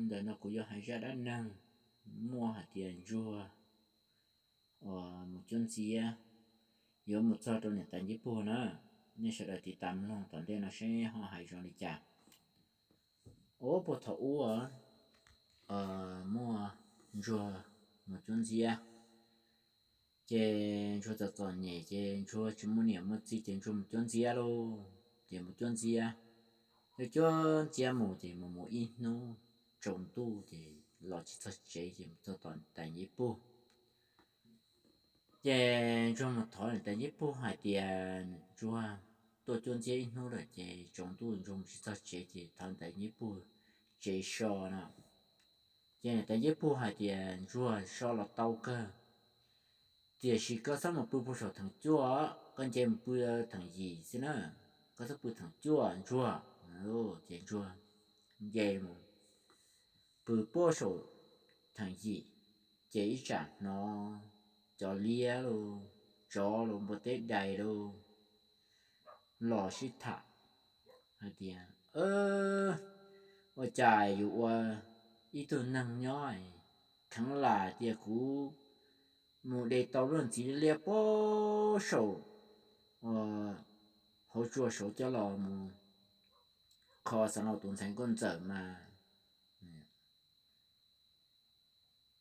Ntawm no kuv yuav hais zaj dab neeg muaj hais tias ntsuag uas mus cuab ntxiab yuav mus txog rau niam tais ncej puag na. Nej sawv daws tiv tam mloog tom ntej no seb ho hais zoo li cas. Ub, puag thaum ub muaj ntsuag mus cuab ntxiab, ces ntsuag txom txom nyem ces ntsuag tsis muaj niam muaj txiv ces ntsuag mus cuab ntxiab lauj. Ces mus cuab ntxiab, cuab cuab ntxiab mus ces mus mus ib hnub tsaus ntuj ces los tsis txog tsev ces mus txog tom niam tais ncej puag. Ces ntsuag mus thov niam tais ncej puag hais tias ntsuag tuaj cuab ntxiab ib hnub lawm ces tsaus ntuj ntsuag mus tsis txog tsev ces thov niam tais ncej puag tsev so no. Ces niam tais ncej puag hais tias ntsuag so los tau kawg, tiam sis koj txhob mus pw puag saum theem cuaj, koj nce mus pw theem yim xwb na, koj txhob pw theem cuaj ntsuag. Ces ntsuag nce mus pw puag saum theem yim, ces ib tsam hnov cov liab los, tsov los, npua teb dais los, los sib tham hais tias, ua cas yus ua ib tug neeg nyob, kheev lam tias kuv mus de tau lub ntxiv liab puag saum hauv tsua saud coj los mus kho xeev laus tus ntxhais nkauj ntxawm mas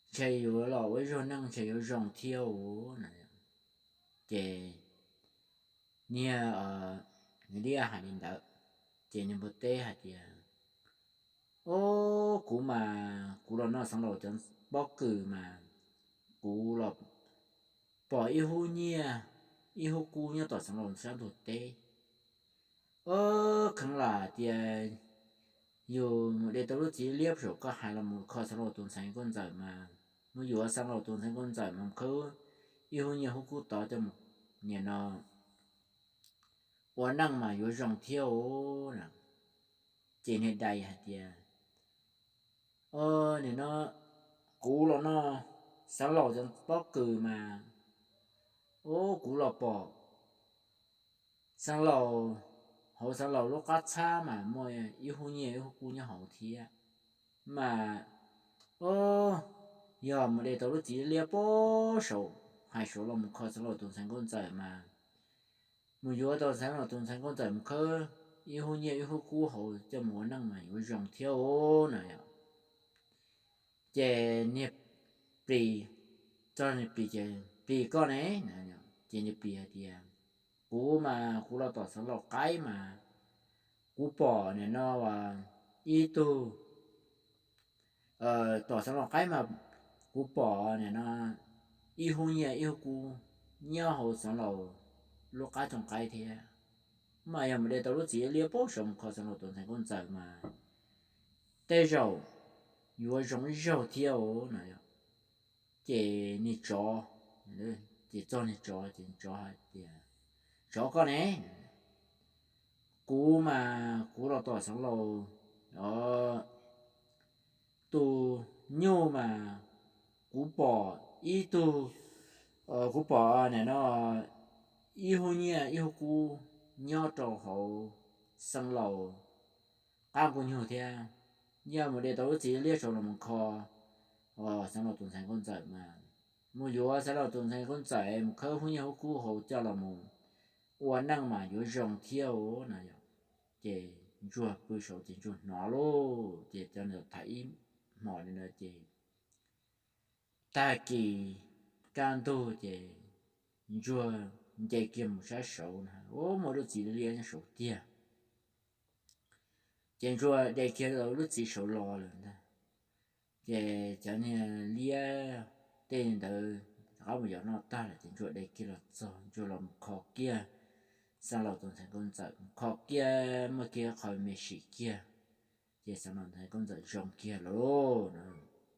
ntshe yuav los ua ib zaug neej ntshe yuav zoo thiab os. Ces niag liab hais li ntawd, ces niag npua teb hais tias, Ob, kuv mas kuv los noj xeev laus cov pob kws mas kuv los pom ib hub nyiaj ib hub kub nyob tom xeev laus sab ntug teb. Ob, kheev lam tias yus mus de tau lub txiv liab puag saum koj hais los mus kho xeev laus tus ntxhais nkauj ntxawm mas, mus yuav xeev laus tus ntxhais nkauj ntxawm mas khawb ib hub nyiaj hub kub tod coj mus, nim no ua neej mas yuav zoo thiab os. Ces niag dais hais tias, Nim no kuv los noj xeev laus cov pob kws mas, ob, kuv los pom xeev laus, hauv xeev laus lub qab txhab mas muaj ib hub nyiaj ib hub kub nyob hauv thiab. Mas, ob, yog mus de tau lub txiv liab puag saum, hais saud los mus kho xeev laus tus ntxhais nkauj ntxawm mas, mus yuav tau xeev laus tus ntxhais nkauj ntxawm mus khawb ib hub nyiaj ib hub kub hauv coj mus ua neej mas yuav zoo thiab os no yom. Ces niag plis, txog niag plis ces, Plis koj ne? Ces niag plis hais tias, Kuv mas kuv los tom xeev laus qaib mas kuv pom nim no ib tug, tom xeev laus qaib mas kuv pom nim no ib hub nyiaj ib hub kub nyob hauv xeev laus lub qab cooj qaib thiab. Mas yog mus de tau lub txiv liab puag saud mus kho xeev laus tus ntxhais nkauj ntxawm mas tej zaum yuav zoo ib zaug thiab os no. Ces niag tsov, ces txog niag tsov ces tsov hais tias, Tsov koj ne? Kuv mas kuv los tom xeev laus tus nyuj mas kuv pom ib tug, kuv pom nim no ib hub nyiaj ib hub kub nyob rau hauv xeev laus qab nkuj nyug thiab. Yog mus de tau lub txiv liab saud los mus kho xeev laus tus ntxhais nkauj ntxawm mas, mus yuav xeev laus tus ntxhais nkauj ntxawm mus khawb hub nyiaj hub kub hauv coj los mus ua neej mas yuav zoo thiab os no yom. Ces ntsuag pw saud ces ntsuag hnov lauj, ces cov ntawd tham ib hmos li ntawd ces tag kis kaj ntug ces ntsuag nce kiag mus sab saud na, ua muaj lub txiv liab nyob saud tiag. Ces ntsuag de kiag lub txiv saud los lawm ntag. Ces cov niag liab tej ntawd rov qab mus yos noj tag lawm ces ntsuag de kiag los txog, ntsuag los mus kho kiag xeev laus tus ntxhais nkauj ntxawm, mus kho kiag muaj kiag qho me sim kiag, ces xeev laus tus ntxhais nkauj ntxawm zoo kiag lauj.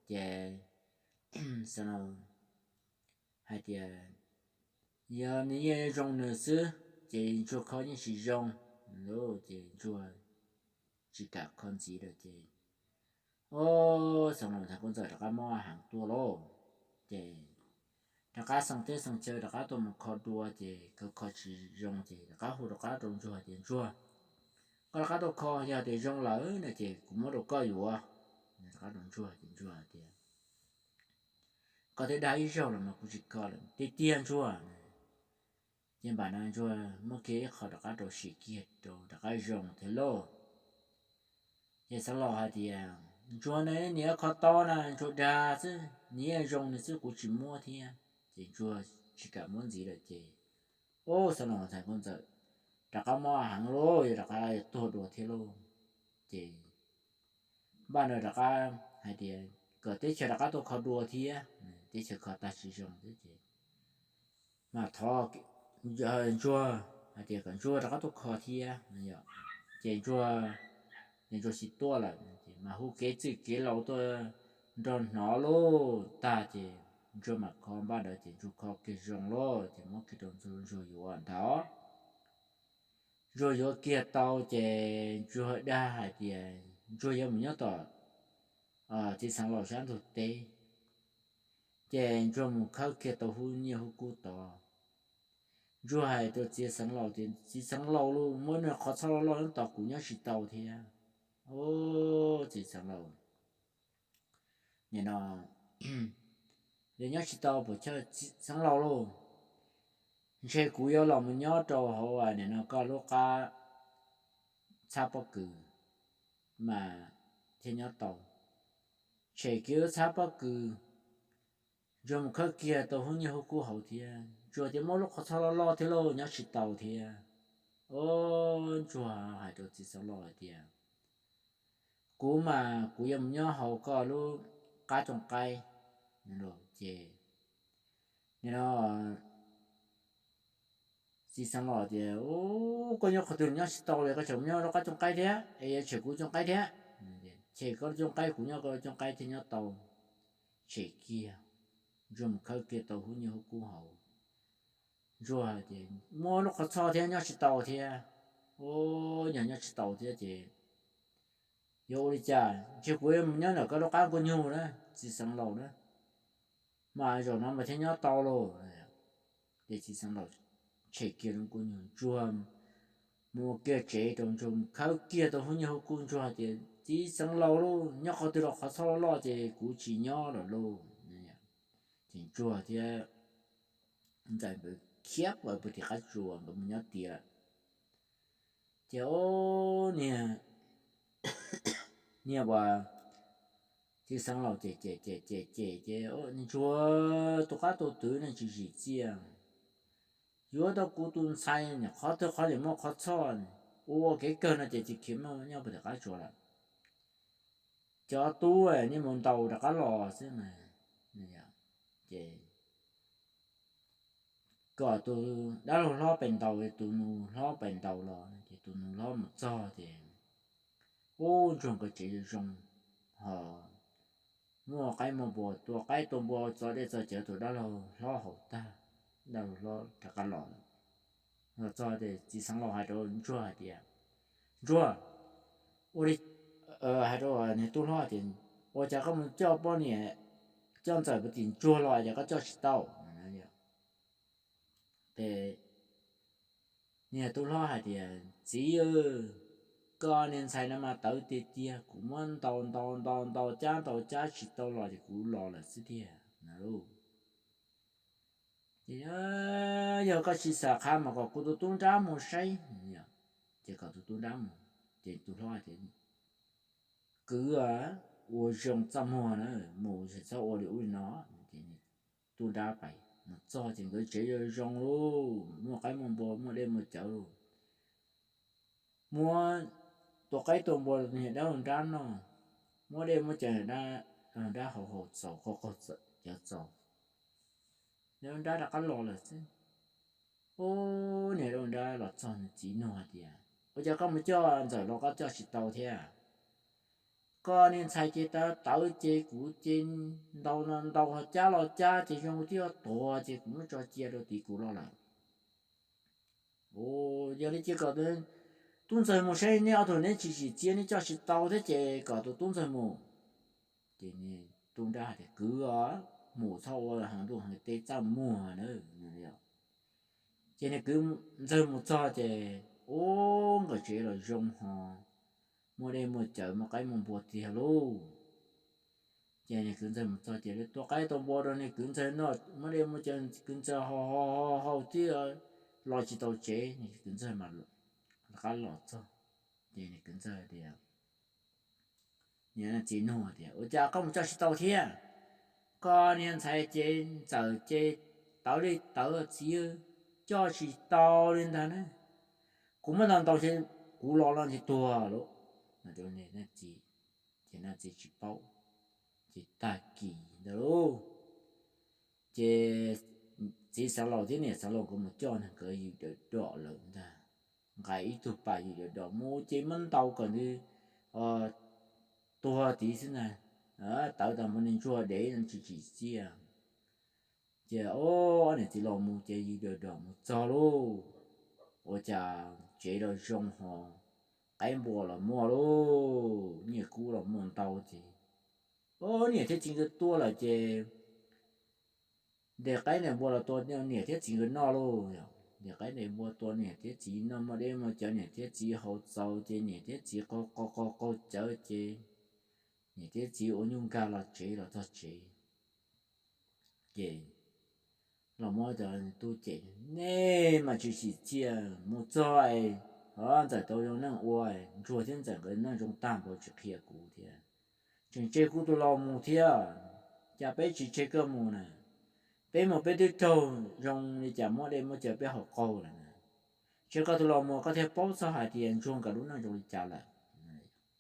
Ces xeev laus hais tias, Yog nws yeej zoo nws xwb ces ntsuag kho yeej tsis zoo lauj. Ces ntsuag tsis kam kho ntxiv lawm ces, o, xeev laus tus ntxhais nkauj ntxawm rov qab mob heev tuaj lauj. Ces rov qab xeev teb xeev chaw rov qab tuaj mus kho dua ces kho kho tsis zoo ces rov qab hu rov qab rau ntsuag tias, Ntsuag, koj rov qab tuaj kho, yog tias zoo lawm no ces kuv muab rau koj yuav. rov qab rau ntsuag ces ntsuag tias, koj twb dag ib zaug los mas kuv tsis kho lawm tiag tiag ntsuag. Ces npam no ntsuag muab kiag ib qho rov qab rau sim kiag rau rov qab zoo thiab lauj. Ces xeev laus hais tias, ntsuag ne, nws yuav kho tau na, ntsuag dag xwb, nws yeej zoo nws xwb, kuv tsis muab thiab. Ces ntsuag tsis kam muab ntxiv lawm ces, ub, xeev laus ntxhais nkauj ntxawm rov qab mob heev lauj, yog rov qab tuag dua thiab lauj. Ces npaj no rov qab hais tias kom teb chaws rov qab tuaj kho dua thiab, teb chaws kho tag tsis zoo thiab ces mas thov ntsuag hais tias kom ntsuag rov qab tuaj kho thiab. Ces ntsuag, ces ntsuag tsis tuaj lawm, mas hu kev txwj kev laus tuaj nrog hnov lauj. Tag ces ntsuag mam kho, npaj ntawd ces ntsuag kho kiag zoo lauj, ces muab kiag rau ntsuag, ntsuag yuav ntag. Ntsuag yuav kiag tau ces ntsuag dag hais tias ntsuag yuav mus nyob tom txiv xeev laus sab ntug teb. Ces ntsuag mus khawb kiag tau hub nyiaj hub kub tod. Ntsuag hais rau txiv xeev laus tias, txiv xeev laus lauj, muaj ib qhov txhob loj loj nyob tos kuv nyob tsis tau thiab. Ub, txiv xeev laus, nim no nyob tsis tau puas chawj, txiv xeev laus lauj? Ntshe kuv yuav los mus nyob rau hauv nim no koj lub qab txhab pob kws mas thiaj nyob tau. Tshem kiag lub txhab pob kws, ntsuag mus khawb kiag tau hub nyiaj hub kub hauv thiab. Ntsuag tias muaj lub qhov txhob loj loj thiab lauj, nyob tsis tau thiab. Ub, ntsuag hais rau txiv xeev laus hais tias, kuv mas kuv yuav mus nyob hauv koj lub qab cooj qaib. Ces nim no txiv xeev laus tias, koj nyob qhov twg nyob tsis tau li, koj tseem mus nyob lub qab cooj qaib thiab es yuav tshem kuv cooj qaib thiab. Tshem koj cooj qaib, kuv nyob koj cooj qaib thiaj nyob tau. Tshem kiag, ntsuag mus khawb kiag tau hub nyiaj hub kub hauv. Ntsuag tias muaj lub qhov txhob thiab, nyob tsis tau thiab. Ub, yog nyob tsis tau thiab ces yuav ua li cas? Ntshe kuv yuav mus nyob ntawm koj lub qab nkauj nyug na, txiv xeev laus na, mas zaum no mas thiaj nyob tau lauj. Ces txiv xeev laus tshem kiag lub nkauj nyug, ntsuag mus ua kiag tsev rau ntsuag, khawb kiag tau hub nyiaj hub kub. Ntsuag tias txiv xeev laus lauj, nyob qhov twg los qhov txhob loj loj ces kuv tsis nyob lawm lauj. Ces ntsuag thiab ntxawm nkawd khiav pw tim qab tsuas, nkawd mus nyob tiag lawm. Ces ub, niag, niag uas txiv xeev laus ces ces ces ces ces ces ntsuag tus qab tus twv ne tsis zim txiaj. Yuav tau kuv tus ntxhais, qhov twg qhov niam muaj qhov txhob, ua ua kev kawg no ces tsis khiav mus nyob pw tim qab tsuas lawm. Cov tub nej mus ntaus rov qab los xwb mas. Ces kom tus dab laug hlob pem ntaus, tus nus hlob pem ntaus los, ces tus nus hlob mus txog ces ub, ntsuag nkawd tsev zoo zoo, ho muaj qaib muaj npua, tua qaib tua npua txo dej txo cawv, tus dab laug hlob haus tag, dab laug hlob rov qab los lawm. Los txog ces txiv xeev laus hais rau ntsuag hais tias, ntsuag, ua li, hais rau niag tub hlob tias, ua cas koj mus coj poj niam, coj ntxawm pw tim ntsuag los es koj coj tsis tau? Ces niag tub hlob hais tias, txiv, koj niag ntxhais no mas tawv tiag tiag, kuv muab ntaus ntaus ntaus ntaus cab ntaus cab tsis tau los ces kuv los lawm xwb tiag na. Ces yog koj tsis xam qha mas kom kuv tus tub nrab mus saib. Ces kom tus tub nrab mus. Ces tus hlob tias, kwv, ua zoo txaj muag na, mus txhob ua li ub li no. Tub nrab pais mus txog ces nkawd tsev zoo zoo lauj, muaj qaib muaj npua, muaj dej muaj cawv lauj. Muab tua qaib tua npua niag dab laug nrab noj, muab dej muab cawv niag dab laug nrab haus haus txaus qaug qaug cawv txaus. Dab laug nrab rov qab los lawm xwb. Ub, niag dab laug nrab los txog nws txiv nug hais tias, ua cas koj mus coj ntxawm los koj coj tsis tau thiab? Koj niag ntxhais ces tawv tawv ces kuv ces ntaus ntaus ho cab los cab ces zoo twb yuav tuag ces kuv muab tso cia rau tid kuv los lawm. Yog li ces kom tub ntxawg mus saib, neb ob tug neb tsis tsim txiaj neb coj tsis tau thiab ces kom tus tub ntxawg mus. Ces tub nrab hais tias, kwv os, mus txhob ua heev ntuj heev teb txaj muag na. Ces niag kwv ntxawg mus txog ces ub, nkawd tsev los zoo ho, muaj dej muaj cawv muaj qaib muaj npua tiag lauj. Ces niag kwv ntxawg mus txog ces lawv tua qaib tua npua rau niag kwv ntxawg noj, muab dej muab cawv, kwv ntxawg haus haus haus haus tib los tsis tau tsev, niag kwv ntxawg mam rov qab los txog. Ces niag kwv ntxawg tias, niag txiv nug tias, Ua cas koj mus coj tsis tau thiab? Koj niag ntxhais ces ntxawm ces tawv li tawv, txiv coj tsis tau li ntag na. Kuv muab ntaus ntaus ces kuv los los ces tuag lauj. Txiv, ces txiv tsis paub, ces tag kis ntawd lauj, ces txiv Xeev Laus thiab niam Xeev Laus nkawd mus coj nkawd yws dawm dom lawm ntag. Nqa ib tug pas yws dawm dom mus ces muab ntaus kom ntawd tuag tid xwb ntag. Tawv tag npaum li, ntsuag dev tsis tsim txiaj. Ces ob niam txiv los mus ces yws dawm dom mus txog lauj, ua cas tsev los zoo ho, qaib npua los muaj lauj, nyiaj kub los muaj ntau ces ob niam thiab txiv nkawd tuaj lawm ces ntes qaib ntes npua los tua niam thiab txiv nkawd noj lauj. Ntes qaib ntes npua tua niam thiab txiv noj, muaj dej muaj cawv niam thiab txiv haus txaus ces niam thiab txiv qaug qaug qaug cawv ces niam thiab txiv ua nyuj nkag los tsev, los txog tsev ces los muab cov tub cem, Nej mas tsis tsim txiaj, mus txog es ntxawm tau zoo neej ua, ntsuag thiab ntxawm nkawd neej zoo tag npaum tsis qhia kuv thiab, tseem tseg kuv tus laus mus thiab. Cas peb tsis tseg koj mus na? Peb mus peb twb raug zoo li cas muab dej muab cawv peb haus qaug lawm na. Tseg koj tus laus mus koj thiaj paub txog hais tias ntsuag nkawd lub neej zoo li cas lawm.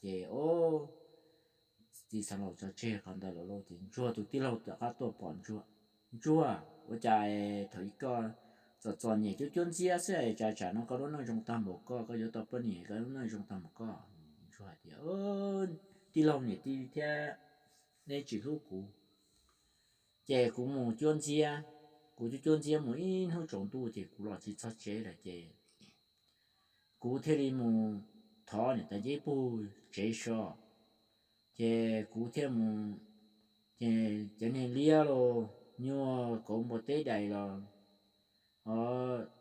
Ces txiv Xeev Laus tso tseg qhov ntawd lawm lauj, ces ntsuag tus tij laug rov qab tuaj pom ntsuag, Ntsuag, ua cas thaum ub koj txom txom nyem cuab cuab ntxiab xwb es tsam tsam no koj lub neej zoo tag npaum koj, koj yuav tau poj niam koj lub neej zoo tag npaum koj? Ntsuag hais tias, Tij laug, niam tij thiab neb tsis hlub kuv, ces kuv mus cuab ntxiab, kuv cuab cuab ntxiab mus ib hnub tsaus ntuj ces kuv los tsis txog tsev lawm ces kuv thiaj li mus thov niam tais Nceb Pug tsev so, ces kuv thiaj mus, ces cov niag liab los nyuag kauv npua teb dais los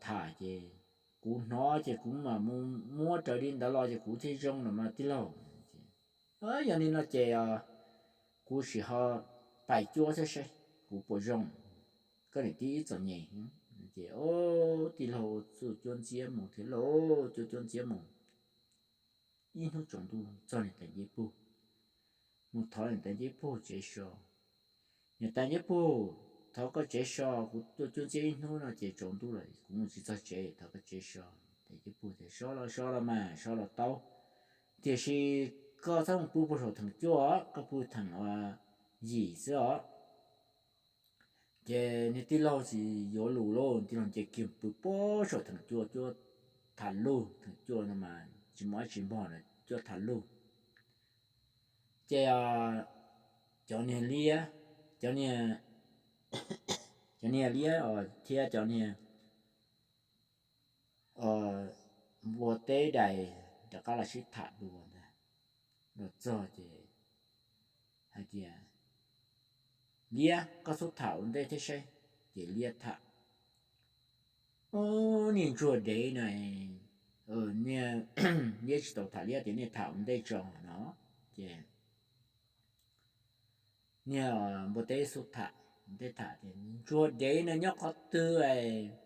tham ces kuv hnov ces kuv mam mus muab raws li ntawd los ces kuv thiaj zoo los mas tij laug. Yog li no ces kuv sim ho pais cuab saib saib kuv puas zoo, koj niam tij ib txom nyem. Ces tij laug ua txuj cuab ntxiab mus thiab lauj, cuab cuab ntxiab mus ib hnub tsaus ntuj txog niam tais Nceb Pug, mus thov niam tais Nceb Pug tsev so. Niam tais Nceb Pug, thov koj tsev so, kuv tuaj cuab ntxiab ib hnub no ces tsaus ntuj lawm kuv mus tsis txog tsev, thov koj tsev so. Tais Nceb Pug tias, So los so los mas, so los tau, tiam sis koj txhob mus pw puag saum theem cuaj, koj pw theem yim xwb os. Ces niag tij laug tsis yuav lus lauj, tij laug nce kiag pw puag saum theem cuaj cuab tham lug, theem cuaj no mas tsis muaj dab tsi npog lawm, cuab tham lug. Ces cov niag liab, cov niag, cov niag liab thiab cov niag npua teb dais rov qab los sib tham dua ntag. Los txog ces hais tias, Liab, koj xub tham ua ntej thiab saib. Ces liab tham, Ub, niag ntsuag dev no, niag liab tsis tau tham liab tias nej tham ua ntej tso no. Ces niag npua teb xub tham, ntej tham tias, Ntsuag dev no nyob qhov twg?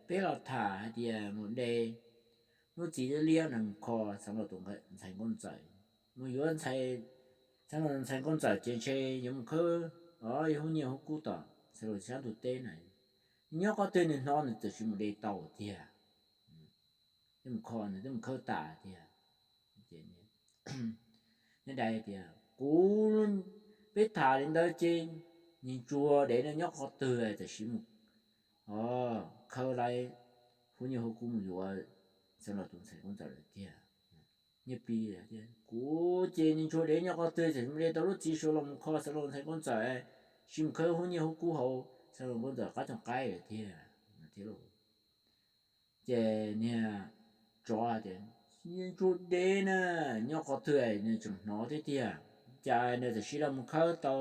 Peb los tham hais tias mus de lub txiv liab no mus kho Xeev Laus tus ntxhais nkauj ntxawm, mus yuav Xeev Laus tus ntxhais nkauj ntxawm ces ntshe yuav mus khawb, o, yuav hu nyiaj hu kub tom Xeev Laus sab ntug teb na. Nyob qhov twg nws hnov nws txawm sim mus de tau tiag. Twb mus kho nws twb mus khawb tas tiag. Niag dais tias, Kuv, peb tham li ntawd ces niag ntsuag dev no nyob qhov twg tam sim mus, o, khawb lawm, hu nyiaj hu kub mus yuav Xeev Laus tus ntxhais nkauj ntxawm lawm tiag. Niag plis tias, Kuv ces niag ntsuag dev nyob qhov twg tam sim mus de tau lub txiv suav los mus kho Xeev Laus ntxhais nkauj ntxawm, sim mus khawb hu nyiaj hu kub hauv Xeev Laus nkauj ntxawm qab cooj qaib lawm tiag. Ces niag tsov tias, Niag ntsuag dev na, nyob qhov twg nws tseem hnov thiab tiag. Cas nws tam sim los mus khawb tau,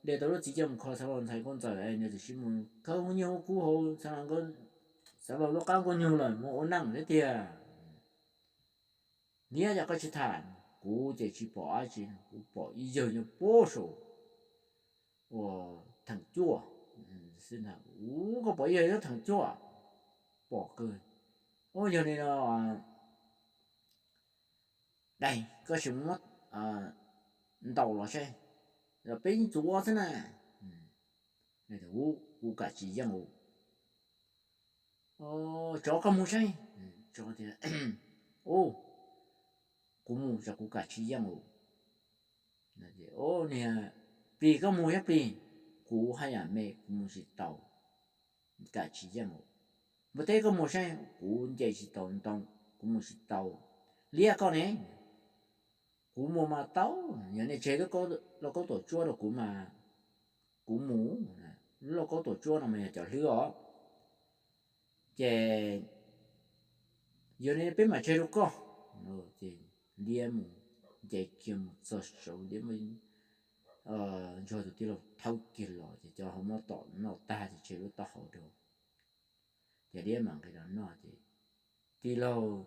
de tau lub txiv coj mus kho Xeev Laus ntxhais nkauj ntxawm, nws tam sim mus khawb hu nyiaj hu kub hauv Xeev Laus lub qab nkauj nyug lawm mus ua neej thiab tiag. Liab, cas koj tsis tham? Kuv ces tsis pom dab tsi, kuv pom ib yawg nyob puag saum ua theem cuaj xwb ntag. Ua, koj pom ib yog ib theem cuaj, pom kawg. Ua, yog li no, dais, koj sim muab ntaus los saib, los peb yeej txuav xwb na. Ua, kuv kam tsis yeej os. Tsov, koj mus saib. Tsov tias, ua, kuv mus, tsov, kuv kam tsis yeej os. Niag plig, koj mus yog plig, kuv haj yam me, kuv mus tsis tau, kam tsis yeej os. Npua teb, koj mus saib, kuv nce tsis tau ntoo, kuv mus tsis tau. Liab, koj ne? Kuv mus mas tau, yog nej tseg lub lauj kaub tom tsuab rau kuv mas kuv mus. Lub lauj kaub tom tsuab no mas yog cov hlwb os. Ces yog li peb mam tseg rau koj. Ces liab mus, nce kiag mus txog saud, liab muab ntsuag tus tij laug thawb kiag los ces cov hauv muab tom noj tag ces tseg lub taub hau rau. Ces liab mam nqis los noj ces tij laug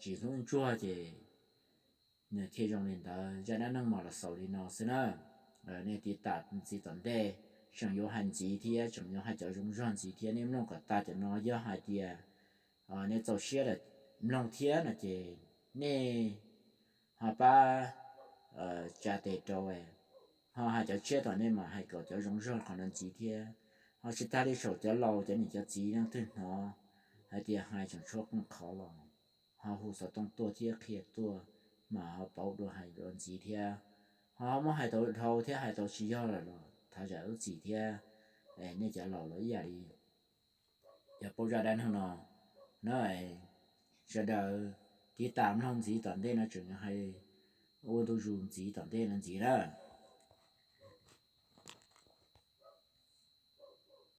tsis hlub ntsuag ces nws thiaj zoo li ntawd. Zaj dab neeg mas los xaus li no xwb na. Nej tiv tam ntxiv tom ntej, tseem yuav hais ntxiv thiab, tseem yuav hais cov zoo zog ntxiv thiab, nej mloog kom tag cov no. Yog hais tias nej txaus siab mloog thiab no ces nej ho pab tsa tes rau, ho hais cov tshiab tom ntej mas hais kom cov zoo zog qhov no ntxiv thiab. Ho tsis tas li saum cov laus cov niam cov txiv leej twg hnov hais tias hais tseem tshuav qeej qhov los ho hu xov tooj tuaj thiab qhia tuaj mas ho paub dua hais dua ntxiv thiab. Ho muab hais tau dhau thiab hais tau tsis yog lawm los thov zam lub txim thiab. Nej cov laus los ib yam li yog paub zaj dab neeg no na, sawv daws tiv tam mloog ntxiv tom ntej no tseem hais ua ntu zus ntxiv tom ntej no ntxiv na.